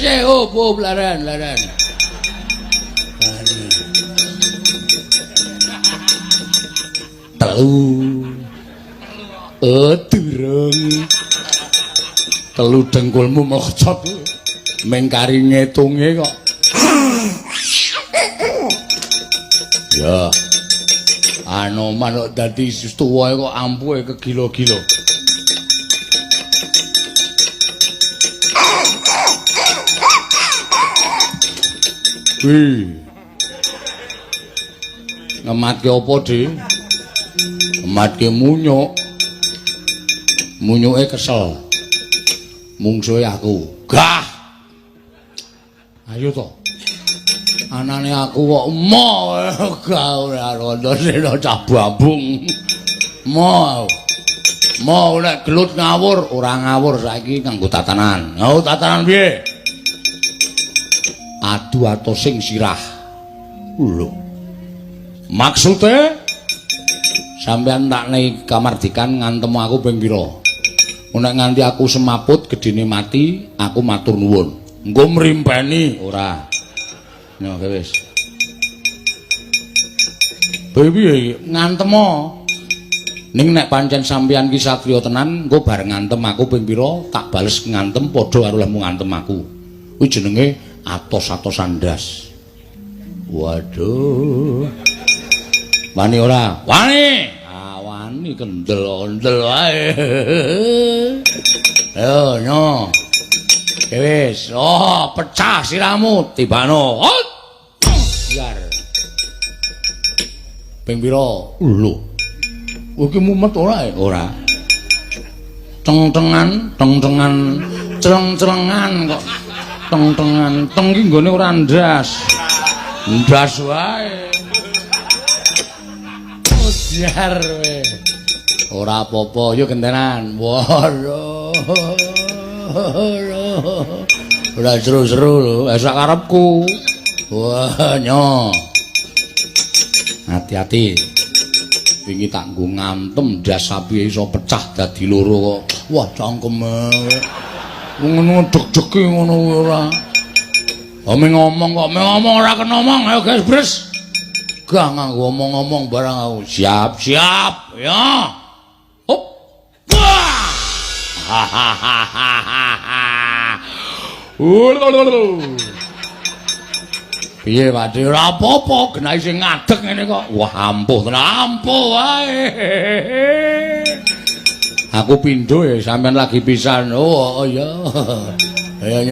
Sik, op op leren, leren. Telu. Oh, durung. Telu dengkulmu mocot. Meng kari ngetunge kok. Ya. Anoman kok dadi tuwa kok ampuhe kegila-gila. Wih. Ngematke apa, Dik? Ngematke munyuk. Munyuke kesel. Mungsuhe aku. Gah. Ayo to. Anane aku kok mo gah ora rondo sira cah bambung. Mo. Mo nek gelut ngawur, ora ngawur saiki nganggo tatanan. Oh, tatanan piye? Adu atosing sirah. Lho. Maksude sampean tak nei kamardikan ngantem aku ping pira? Nek nganti aku semaput gedene mati, aku matur nuwun. Engko mrimpeni ora. Yo wis. Piye iki? Ngantemo. Ning nek pancen sampean ki satriya tenan, engko bareng ngantem aku ping pira, tak bales ngantem padha karo lehmu ngantem aku. Kuwi jenenge atos-atosan ndas. Waduh. Wani ora? Wani. Ah, wani kendel-kendel wae. Ayo, nyo. Wis, oh, pecah sirahmu, tibano. Biar. Ping pira? Lho. Iki mumet ora? Ora. Teng-tengan, teng-tengan, creng-crengan kok. Teng-tengan, teng iki nggone ora ndas. Ndas wae. Biar we. Ora apa-apa, yo gentenan. Waduh. Ora seru-seru lho, sak karepku. Wah, nyo. Hati-hati. Wingi tak nggo ngantem ndas sapi iso pecah dadi loro kok. Wah, cangkeme. Ngono deg-degi ngono ora. Ome ngomong kok, ngomong ora kena ngomong. Ayo guys, bres. Gah nganggo omong-omong barang aku. Siap, siap. Ya. Hop. Wah. Piye Pak De? Ora apa-apa, genahe sing ngadeg ngene kok. Wah, ampuh tenan, ampuh wae. Aku pindho ya sampean lagi pisan. Oh, iya.